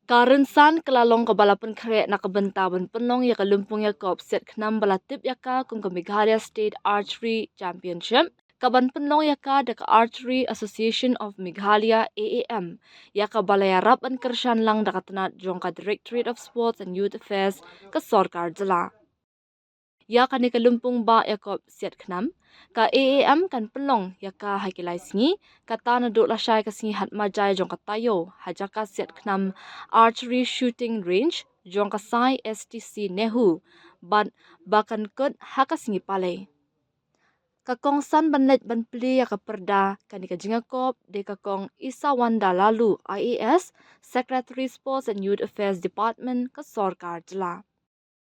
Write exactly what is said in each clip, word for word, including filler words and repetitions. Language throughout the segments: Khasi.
Ka rynsan ka la long kaba la pynkhreh na ka bynta ban pynlong ïa ka lympung ïakop siat khnam ba la tip ïa ka kum ka Meghalaya State Archery Championship, kaban pynlong ïa ka da ka Archery Association of Meghalaya, A A M, ïa kaba la ïarap ban kyrshan lang da ka tnat jong ka Directorate of Sports and Youth Affairs ka sorkar jylla. Ïa kane ka lympung bah ïakop siat khnam, ka A A M kan pynlong ïa ka ha ki lai sngi, kata naduh lashai ka sngi Hatmajai jong ka taïew, ha jaka siat khnam Archery Shooting Range jong ka Sai S T C NEHU, bad ba kan kut ha ka sngi Palei. Ka kongsan ban leit ban plie ïa ka pyrda kane ka jingïakop dei ka Kong Isawanda Laloo, I A S, Secretary Sports and Youth Affairs Department ka sorkar jylla.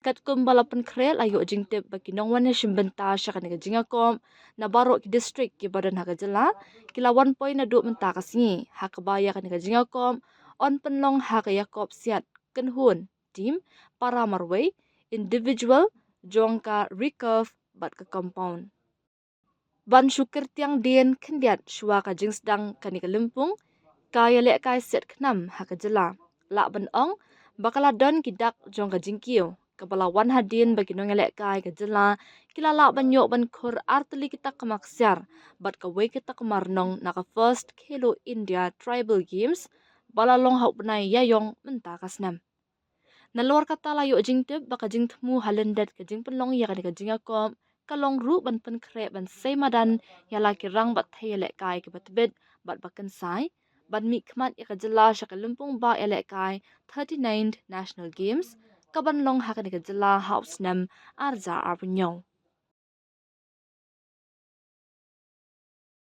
Katkum ba la pynkhreh, la ïoh jingtip ba ki nongwan ïashim bynta sha kane ka jingïakop na baroh ki district kiba don ha ka jylla ki la wan poi naduh mynta ka sngi, ha kaba ïa kane ka jingïakop yn pynlong ha ka ïakop siat kynhun, team, para marwei, individual, jong ka recurve bad ka compound. Ban shu kyrtiang dien khyndiat shuwa ka jingsdang kane ka lympung, ka ïalehkai siat khnam ha ka jylla, lah ban ong ba ka la don ki dak jong ka jingkiew, kaba la wan hadien ba ki nongïalehkai ka jylla ki la lah ban ïoh ban khur artylli ki takma ksiar bad kawei ka takma rnong na ka First Khelo India Tribal Games ba la long ha u bnai Ïaïong mynta ka snem. Nalor kata, la ïoh jingtip ba ka jingthmu ha lyndet ka jingpynlong ïa kane ka jingïakop ka long ruh ban pynkhreh ban sei madan ïa la ki rangbah thei ïalehkai kiba tbit bad ba kynsai, ban mihkhmat ïa ka jylla sha ka lympung bah ïalehkai thirty-ninth National Games, kaban long ha kane ka jylla ha u snem ar hajar arphew hynñiew.